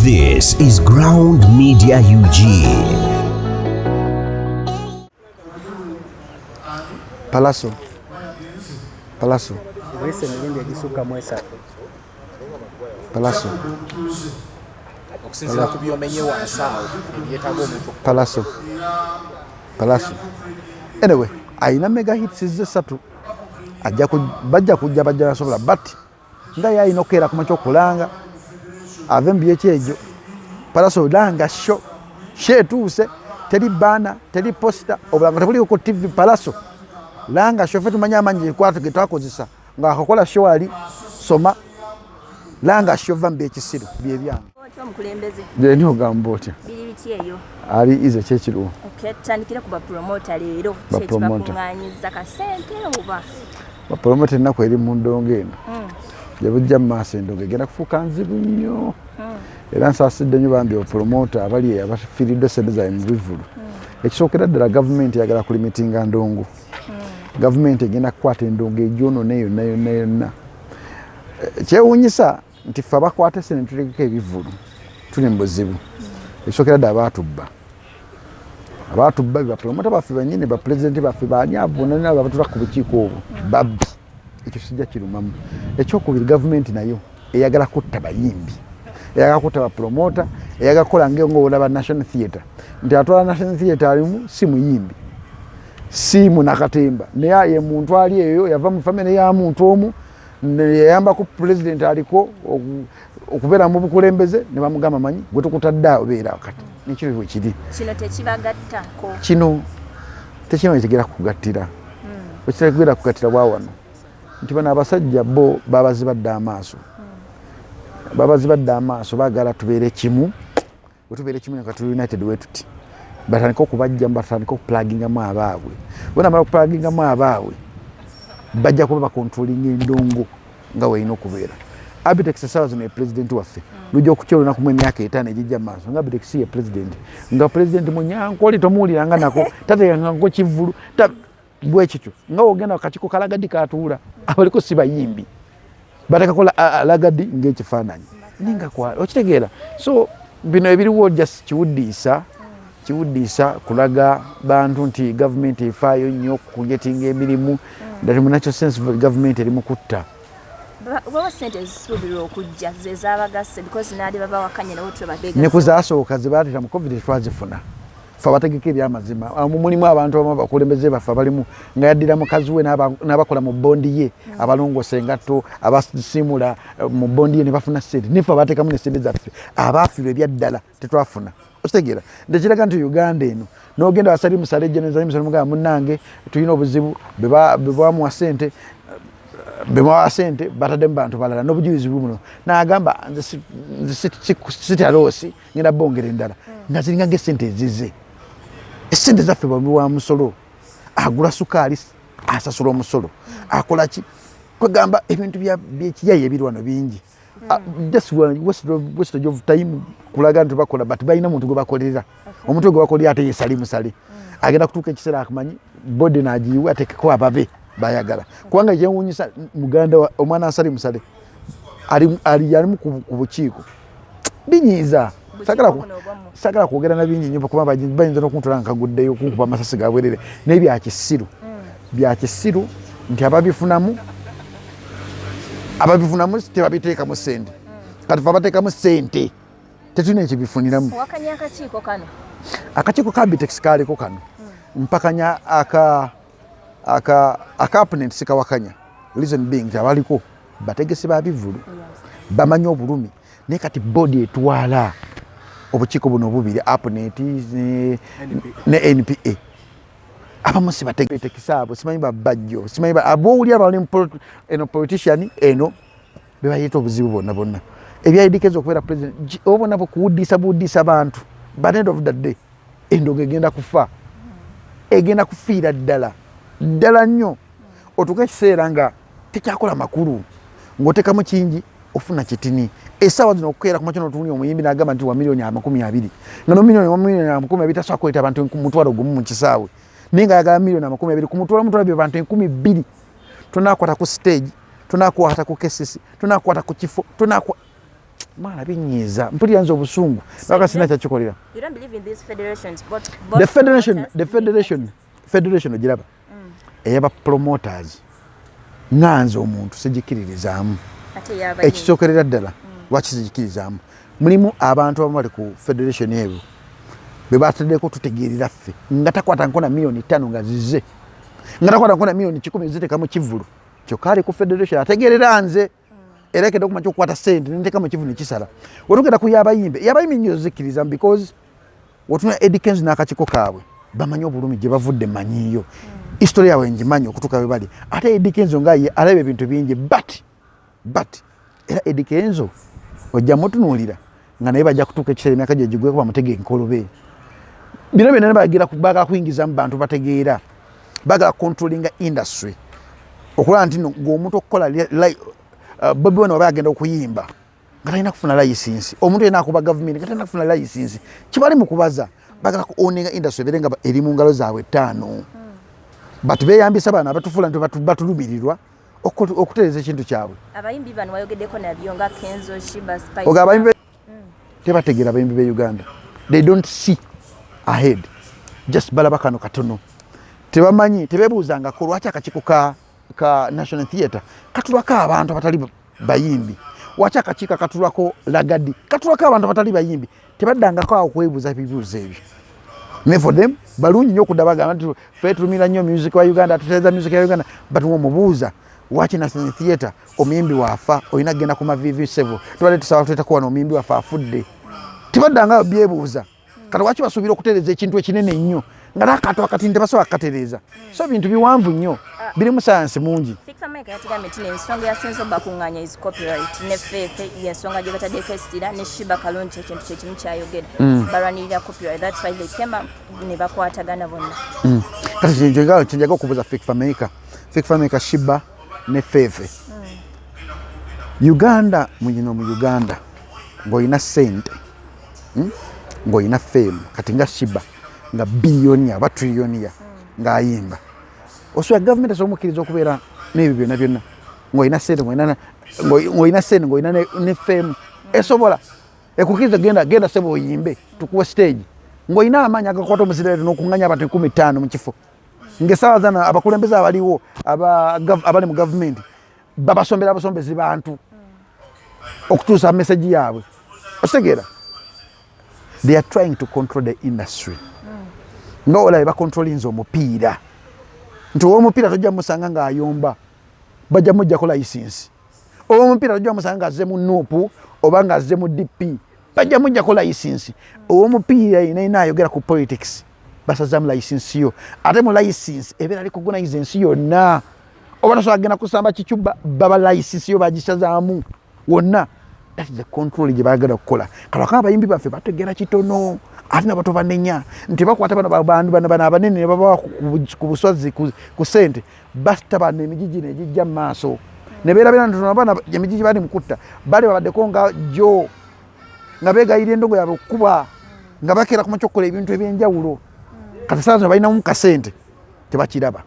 This is Ground Media UG. Pallaso. Pallaso. Weese emirundi egisukka mu esatu. Pallaso. Okusinziira ku byomenye wansi awo ebyetaaga omuntu. Pallaso. Pallaso. Anyway, ayina mega hits ze satu. Ajja ku bajja kujja bajja basobola, but nga ye alina okukeera ku makya okulanga ave mu byekyejo. Pallaso, langa show, show etuuse, teri banner, teri poster, obulango tebuliwo ku TV. Pallaso, langa show. Ffe tumanyi amanyi ge twakozesa nga akakola show. Ali soma, langa show, va mu byekisiru byebyange. Otya omukulembeze? Gye ogamba otya? Biri biti eyo? Ali ize kyekiriwo. Okay, tutandikire ku bapromota leero. Bapromota. Kyekibakuŋŋaanyiza kasente oba? Bapromota, ennaku eri mu ndongo eno gye bujja mu maaso, endongo egenda kufuuka nzibu nnyo. Era nsaasidde nnyo bambi opromota abali abafiiriddwa sente zaabwe mu bivvulu. Ekisookera ddala, gavumenti eyagala kulimitinga ndongo. Gavumenti egenda kukwata endongo egyonoona yonna yonna yonna. Kyewuunyisa nti ffe abakwata esente tutegeka ebivvulu tuli mu buzibu. Ekisookera ddala, baatubba, abaatubba be bapromota baffe bannyini. Bapulezidenti baffe baani abo bonna abatula ku bukiiko obwo babbi, ekyo sijja kirumamu. Ekyokubiri, gavumenti nayo eyagala kutta bayimbi, eyagala kutta bapromota, eyagala kukola ngaolaba National Theatre, nti atwala National Theatre alimu si muyimbi, si munakatemba, naye ye muntu ali eyo yava mu famire ya muntu omu, yayambako pulezidenti aliko okubeera mu bukulembeze, ne bamugamba, "Manyi gwe tukutadde awo, beera." Kati nekiro bwe kiri. Kino tekibagattako? Kino tekirina wekigera kugattira, wekitagera kugattira bwawano nti bano abasajja bo babazibadde amaaso, babazibadde amaaso. Baagala tubeere kimu. Bwe tubeere kimu nga tuli united we tuti, batandike okubajjamu, batandike okupulagingamu abaabwe. Bwenamala okupulagingamu abaabwe, bajja kuba bakontrolinga endongo nga weerina okubeera. Abitex essaawa zino ye pulezidenti waffe. Lujja okukya olunaku mu emyaka 5 egijja mu maaso nga Abitex ye pulezidenti, nga pulezidenti munyankoli tomuwuliranga nako, tategangako kivvulu bwe kityo. Nga wogenda akakiiko kalagadi katuula, abaliko si bayimbi, batekako lagadi ng'ekifaananyi ninga kwa okitegeera. So bino ebiriwo just kiwuddiisa, kiwuddiisa kulaga bantu nti gavumenti efaayo nnyo kugetinga emirimu, that mu natural sense gavumenti eri mu kutta. Bawa sente ezisuubirwa okujja ze zabagasse, because naali babawakanya nabo twe. Ne ku zaasooka ze baaleeta mu COVID twazifuna fe abategeka ebyamazima. Mulimu abantu abamu abakulembeze baffe abalimu nga yaddira mukazi we n'abakola mu bondi ye, abalongoosa engatto, abasiimula mu bondi ye, ne bafuna sente. Nefe abateekamu ne sente zaffe abaafiirwa ebyaddala tetwafuna. Okitegeera nti ekiraga nti Uganda eno n'ogenda wasali musale jenemusale mugamba, "Munnange, tulina obuzibu." Be bamuwa sente, bebawa sente bataddemu bantu balala n'obujulizi buno. N'agamba, "Nze sitya loss, ngenda bongera endala," nga ziringa ngaesente ezize. Esente zaffe, bami wa musolo agula sukaali asasula omusolo, akola ki? Kwegamba ebintu byekiyayi ebiri wano bingi. Just wastage of time kulaga nti bakola, but balina muntu gwe bakolerera. Omuntu gwe bakolera ate yesali musale, agenda kutuuka ekiseera akumanyi body nagiyiwe atekeko ababe bayagala. Kubanga kyewunyisa, muganda omwana asali musale alimu ku bukiiko. Binyiiza. Sagala kwogera na bingi nnyo kuba bayinza n'okuntwala nga kaguddeyo kunkuba amasasi gabwerere. Naye byakisiru, byakisiru nti ababifunamu tebabiteekamu sente. Kati fe abateekamu sente tetulina ekibifuniramu. Owakanya akakiiko kano? Akakiiko ka Bitex kaliko kano mpakanya aka opponent sikawakanya, reason being nti abaliko bategesi ba bivvulu, bamanyi obulumi. Naye kati body etwala obukiiko buno obubiri, APNET ne NPA, abamu si bategetekisa abo, simanyi babajjo, simanyi abowulira bali eno politician eno bebayita obuzibu bwonna bwonna ebyayidikeza okubeera president obona bukuwuddisa buwuddisa bantu. But end of the day endogo egenda kufa, egenda kufiira ddala ddala nnyo. Otuuka ekiseera nga tekyakola makulu, ng'oteekamu kingi ofuna kitini. Essaawa zino okukeera kumakya notuunia omuyimbi n'agamba nti wa miliyoni 20, nga no miliyoni wa miliyoni 20 tasobola kuleeta abantu 10,000 mu kisaawe, naye nga ayagala miliyoni 20 ku mutwalo, mutwalo bye bantu 2000. Tonakwata ku stage, tonakwata ku kesisi, tonakwata ku kifo, tonakwa Mwana, binyiiza, mpulira nze obusungu baka sina kyakikolera. You don't believe in these federations, both The federation, promoters the and federation, artists. Federation ogiraba eyaba promoters, nga nze omuntu sigikiririzaamu. Ate y'abayimbi? Ekisookerera ddala, lwaki sigikirizaamu? Mulimu abantu abamu bali ku federation ebyo be bataddeko tutegeerera ffe nga takwata nkona 5 million nga zize, nga takwata nkona 100 million ziteeka mu kivulu, kyokka ali ku federation ategeerera nze era ekedde okumanya okukwata sente nenteeka mu kivulu nekisala. Wetugenda ku yabayimbi, yabayimbi nyo zikkirizamu because wotuna Eddy Kenzo n'akakiiko kaabwe bamanyi obulumi gye bavudde, manyiyo history yaabwe, ngimanyi okutuuka we bali. Ate Eddy Kenzo nga ye alaba ebintu bingi, but era Eddy Kenzo ojja mutunuulira nga naye bajja kutuuka ekiseera emyaka gye gigweko bamutege enkolobe. Bino byonna bagira bagala kuyingiza mu bantu bategeera, bagala controllinga industry okulaba nti no ng'omuntu okukola Bobi Wine oba agenda okuyimba nga talina kufuna license, omuntu yenna akuba gavumenti nga talina kufuna license. Kibali mu kubaza bagala ku owninga industry ebeere nga eri mu ngalo zaabwe ttaano, but beeyambisa bano abatufuula nti batulumirirwa okutereeza ekintu kyabwe. Abayimbi bano wayogeddeko nabyo nga Kenzo, Sheebah, Spice. Oga abayimbi tebategeera. Abayimbi be Uganda, they don't see ahead, just balaba kano katono, tebamanyi, tebebuuzangako lwaki akakiiko ka National Theatre katulako abantu abatali bayimbi, waki akakiiko akatulako Lagadi katulako abantu abatali bayimbi. Tebaddangako awo kwebuuza bibuuzo ebyo. Ne for them balungi nnyo okudda bagamba nti fe tulumira nnyo music wa Uganda, tuteeza music ya Uganda, but womubuuza waki National Theatre omuyimbi waafa olina kugenda ku mavivi, sebo, tubadde tusaba tuteetako wano, omuyimbi waffe afudde, tebaddanga byebuuza. Kati waki basuubira okutereeza ekintu ekinene ennyo nga n'akantu akatini tebasobola kukatereeza? So bintu biwanvu nnyo, birimu sayansi mungi. Fik Fameica yatugambye nti ensonga eyasinze obakuŋŋaanya is copyright ne Fefe, yensonga gye bataddeko essira, ne Sheebah Kalungi ekintu kyekimu kyayogera. Balwanirira copyright, that's why they came up ne bakwatagana bonna. Kati kyenjaga okubuuza Fik Fameica, Fik Fameica, Sheebah ne Fefe, Uganda muyino mu Uganda ng'olina sente, Ng'olina fame, kati nga Sheebah nga billionaire oba trillionaire ng'ayimba, osobola gavumenti esobola omukkiriza okubeera n'ebyo byonna byonna ng'olina sente, ng'olina sente, ng'olina ne fame, esobola ekukkiriza genda, genda sebo oyimbe tukuwe stage, ng'olina amaanyi agakwata omuzirero n'okuŋŋanya abantu 50,000 mu kifo, ng'essaawa zana abakulembeze abaliwo abali mu gavumenti babasombera abasombezi bantu okutuusa message yaabwe? Okitegeera, they are trying to control the industry nga olabe bacontrolinze omupiira, nti ow'omupiira tojja musanga ng'ayomba, bajja mujjako license. Ow'omupiira tojja musanga ng'azze mu NUP oba ng'azze mu DP, bajja mujjako license. Ow'omupiira yenna ayogera ku politics, basazamu license yo. Ate mu license ebeera recognize ensi yonna, oba tosobola kugenda kusamba kicuba, baba license yo bagisazaamu wonna. That is the control gye bagala okukola. Kalwaka abayimbi baffe bategeera kitono, ate nabo tobanenya nti bakwata bano bantu bano bano abanene ne babawa ku busozi ku sente, batta bano emigigi negijja mu maaso ne beerabira nti bano emigigi bali mu kutta bali babaddeko nga jo nga beegayirira endongo yaabwe okukuba nga bakeera ku makya okukola ebintu ebyenjawulo. Kati saa zino balinamu kasente tebakiraba,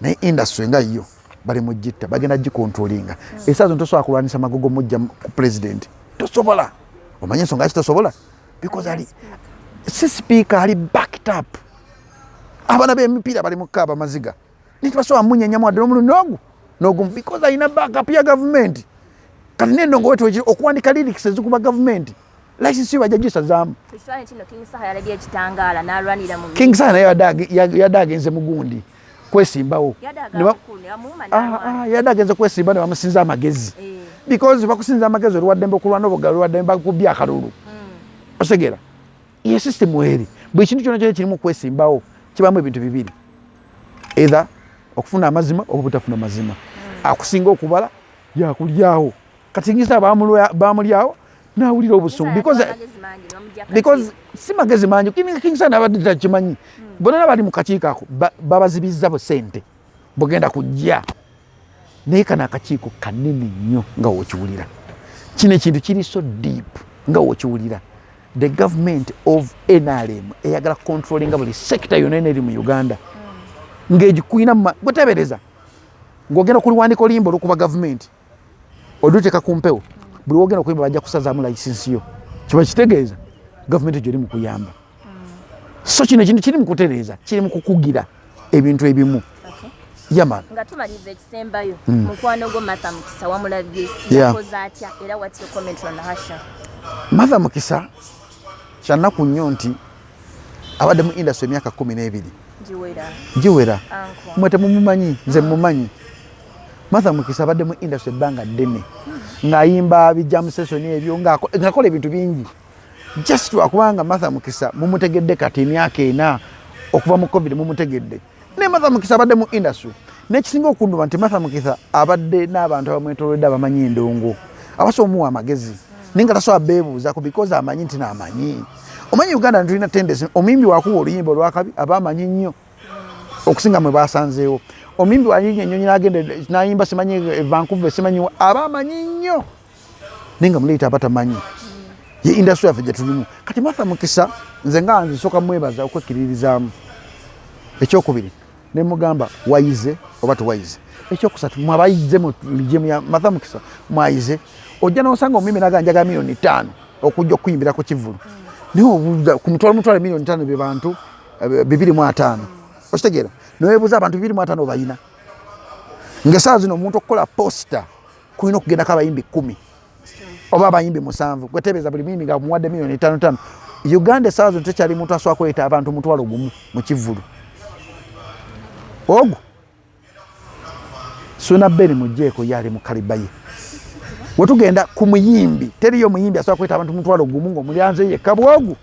naye industry nga yo bali mu gitta, bagenda gicontrollinga. Esaa zino tosobola kulwanisa Magogo mujja ku president, tosobola. Omanye ensonga ki tosobola? Because ali si speaker, ali backed up. Abaana b'emipiira bali mu kaaba maziga, nitibasobola munyenyamu wadde n'omulundi n'ogu n'ogumu because alina backup ya gavumenti. Kati nendongo wetu okuwandika lyrics ezikuba gavumenti, license yo bajja gisazaamu. Ekifaananyi kino, King Saha yalabye ekitangaala n'alwanira mu King Saha naye yadde agenze mugundi kwesimbawo. Yadde agakukulu ne bamuwuma n'alwana. Yadde agenze kwesimba ne bamusinza amagezi. Because bakusinza amagezi, oliwaddembe okulwana obugalo, oliwaddembe bakubya akalulu. Otegeera ye system eri buli kintu kyona kyona kirimu kwesimbawo kibamu ebintu bibiri, either okufuna amazima oba obutafuna mazima. Akusinga okubala yakulyawo. Kati ngisa bamulyawo nawulira obusungu because Amagezi mangi ne bamuggyako. Because si magezi mangi. King Saha nabadde takimanyi. Bonna bali mu kakiiko ako babazibizza busente bugenda kujja, naye kano akakiiko kanene nnyo nga wokiwulira. Kino ekintu kiri so deep nga wokiwulira. The government of NRM eyagala controllinga buli sector yonna ena eri mu Uganda ng'egikulina gwetebereza ng'ogenda kuliwandika oluyimba olukuba gavumenti oluteeka ku mpewo. Buli wogenda okuyimba bajja kusazaamu layisinsi yo, kiba kitegeeza gavumenti gyeri mu kuyamba. So kino ekintu kiri mu kutereeza, kiri mu kukugira ebintu ebimu. Yaman, nga tumaliriza ekisembayo, mukwano gwo Martha Mukisa wamulabye? Yakoze atya, era what's your comment on her show? Martha Mukisa kyanaku nnyo nti abadde mu industry emyaka 12. Giwera. Giwera. Uncle. Mwe temumumanyi, nze mumanyi. Martha Mukisa abadde mu industry ebbanga ddene ng'ayimba bijam session ebyo, ng'akola ebintu bingi. Just lwakubanga Martha Mukisa mumutegedde kati emyaka 4 okuva mu COVID mumutegedde, naye Martha Mukisa abadde mu industry. Nekisinga okunduma nti Martha Mukisa abadde n'abantu abamwetolodde abamanyi endongo, abasobola omuwa amagezi, naye nga tasobola beebuuzako because amanyi nti naamanyi. Omanyi Uganda ntulina tendency, omuyimbi wakuba oluyimba olwakabi aba amanyi nnyo okusinga mwe basanzeewo. Omuyimbi wayinya ennyonyi nagenda nayimba simanyi e Vancouver simanyi, aba amanyi nnyo, naye nga muleeta aba tamanyi. Ye industry yaffe gye tulimu kati. Martha Mukisa nze nga nze nsooka mwebaza okwekkiririzaamu. Ekyokubiri ne mugamba wayize oba tewayize. Ekyokusatu, mwabayize mu ligyemu ya Martha Mukisa, mwayize. Ojja nosanga omuyimbi naga njagala miliyoni 5 okujja okuyimbira ku kivulu, naye obuuza ku mutwalo mutwalo miliyoni 5 be bantu 250, okitegeera? Neweebuuza abantu 250 obayina, ngaesaawa zino omuntu okukola poster kulina okugendako abayimbi 10 oba abayimbi 7. Gwetebeeza buli muyimbi nga muwadde miliyoni 5 5. Uganda esaawa zino tekyali muntu asobola kuleeta abantu 10,000 mu kivvulu. Ogwo Suna Beni mugjeeko, ye ali mu kaliba ye. Wetugenda ku muyimbi, teriyo muyimbi asobola kuleeta abantu 10,000 ngaomulyanze yekka bwogu.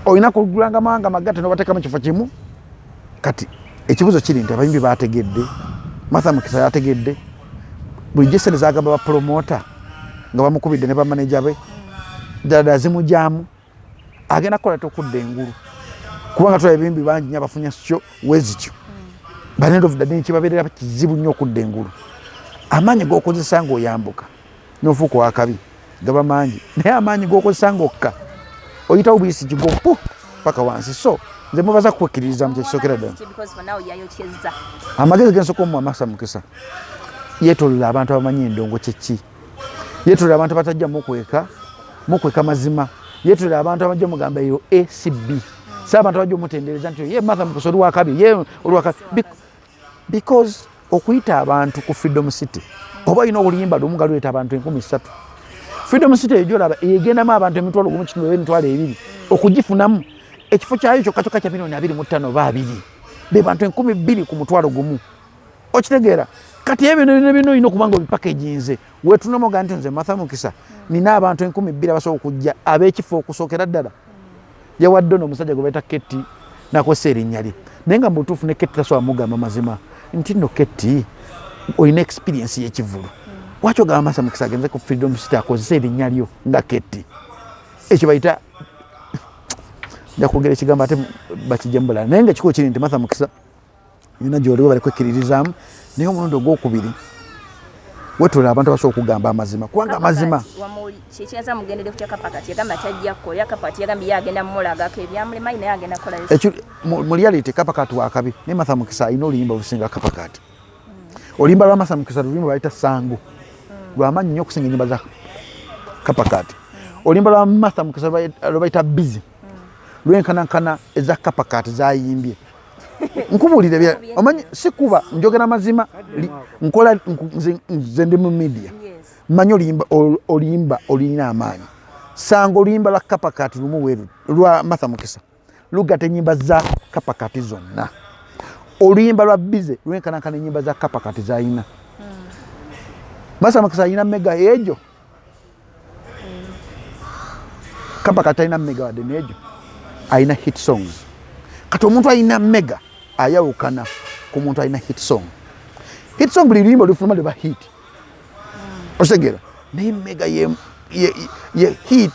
Olina kugulanga mawanga magatte nobateeka mu kifo kimu. Kati ekibuzo kiri nti abayimbi bategedde, Martha Mukisa yategedde bulijjo esente zagamba bapromota nga bamukubidde ne bamaneja be ddala zimugyamu, agenda kukola tokudda engulu, kubanga tulaba ebimbi bangi nyo abafunye syo wezityo. By the end of the day kibabeerera kizibu nnyo okudda engulu. Amaanyi g'okozesa ng'oyambuka n'ofuuka owakabi gaba mangi, naye amaanyi g'okozesa ng'okka oyitawo buyisi kigopu paka wansi. So nze mubaza kwekkiririza mu kyekisookera ddala. Because for now yayokyezza. Amagezi gensooka omuwa Martha Mukisa, yeetolola abantu abamanyi endongo kyeki, yeetolola abantu abatajja mukweka mazima, yeetolola abantu abajja mugamba eyo acb, si abantu abajja omutendereza nti ye Martha Mukisa oli wakabi, ye oli wakabi. Because okuyita abantu ku Freedom City oba olina oluyimba lumu nga luleeta abantu 3000. Freedom City eyo gyolaba egendamu abantu 1,500 oba 20,000. Okugifunamu ekifo kyayo kyokka kyokka kya miliyoni 25 oba 20, be bantu 2000 ku 10,000, okitegeera? Kati ebyo bino bino olina okuba nga obipakeginze. Wetunomoga nti nze Martha Mukisa nina abantu 2000 abasobola okujja ab'ekifo. Okusookera ddala yawadde ono omusajja gwe bayita Ketti, nakozesa erinnya lye, naye nga mubutuufu ne Ketti tasobola mugamba mazima nti nno Ketti olina experience y'ekivulu, waki ogamba Martha Mukisa agenze ku Freedom City akozesa erinnya lyo nga Ketti? Ekyo bayita, nja kwogera ekigambo ate bakijja mubulala, naye nga ekikulu kiri nti Martha Mukisa yona gyoliwo bali kwekkiririzaamu. Naye omulundi ogwokubiri wetolera abantu abasobola okugamba amazima, kubanga amazima Kyekyaza mugendere kutya. Kapakati yagamba tajja kukola. Kapakati yagambye ye agenda mumulagako ebyamulemayi, naye agenda kukolayo. Mu reality Kapakati wakabi, naye Martha Mukisa alina oluyimba olusinga Kapakati. Oluyimba lwa Martha Mukisa luluyimba bayita Sango, lwamaanyi nnyo okusinga enyimba za Kapakati. Oluyimba lwa Martha Mukisa lwebayita Busy lwenkanankana eza Kapakati zayimbye. Nkubuulire bya omanyi, si kuba njogera mazima, nkola nze ndi mu media, manyi oluyimba oluyimba olulina amaanyi. Sanga oluyimba lwa Kapakati lumu weru lwa Martha Mukisa lugata enyimba za Kapakati zonna. Oluyimba lwa Busy lwenkanankana enyimba za Kapakati zayina. Martha Mukisa alina mega ejo, Kapakati alina mega wadde nejo alina hit songs. Kati omuntu alina mega ayawukana ku muntu alina hit song. Hit song buli luyimba olufuluma luba hit, okitegera? Naye mega ye hit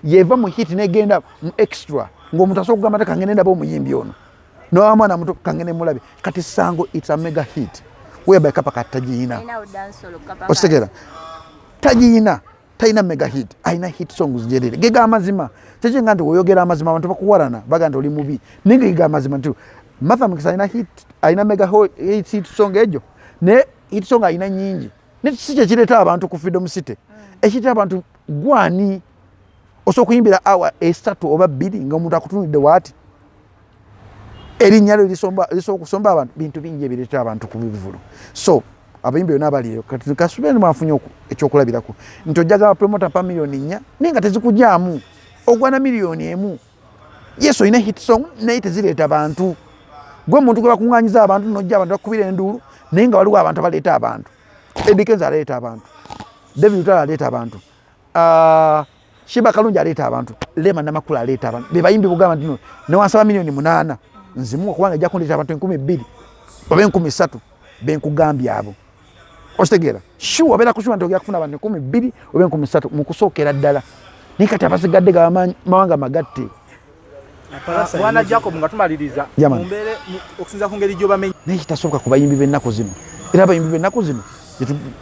yeva mu hit negenda mu extra, ng'omuntu asobola okugamba nti kangende ndaba omuyimbi ono, nowa mwana muto kangende mulabe. Kati Sango it's a mega hit whereby Kapakati tagiyina. Alinawo dancehall Kapakati. Okitegera? Tagiyina, talina mega hit, alina hit songs jerere. Gega amazima kyekinga nti oyogera amazima abantu bakuwalana, baga nti oli mubi, naye nga gega amazima nti Martha Mukisa alina hit, alina mega hit song ejo, naye hit song alina nyingi, naye si kyekireeta abantu ku Freedom City. Ekiyita abantu gwani osobola okuyimbira awa 3 oba 2 nga omuntu akutunulidde waati, erinnya lyo lisobola okusomba abantu. Bintu bingi ebireeta abantu ku bivulu. So abayimbi byonna abali eyo kati kasubire mwafunye ekyokulabirako nti ojjagala promota pa 4 million naye nga tezikujaamu, ogwana 1 million. Yes, olina hit song naye tezireeta bantu. Gwe muntu gwe bakuŋŋanyiza abantu, nojja abantu bakubira enduulu, naye nga waliwo abantu abaleeta abantu. Eddy Kenzo aleeta abantu, David Lutalo aleeta abantu, Sheebah Kalungi aleeta abantu, Rema Namakula aleeta abantu. Be bayimbi bugamba nti no newansaba 8 million nzimuwa, kubanga ejja kundeeta abantu 2000 oba 3000 benkugambye abo. Okitegeera? Sure, obeera kusure nti ogenda kufuna abantu 2000 oba 3000 mu kusookera ddala, naye kati abasigadde gaba mawanga magatte. Bwana Jacob, nga tumaliriza, Yeah, man. mumbeere okusinziira ku ngeri gy'obamenye Naye kitasoboka ku bayimbi b'ennaku zino. Era abayimbi b'ennaku zino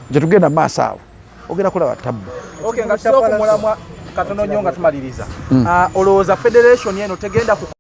gye tugenda mu maaso awo ogenda kulaba tabbu. Okay, nga tusobola okumulamwa katono nnyo nga tumaliriza. Ah, olowooza federation eno tegenda ku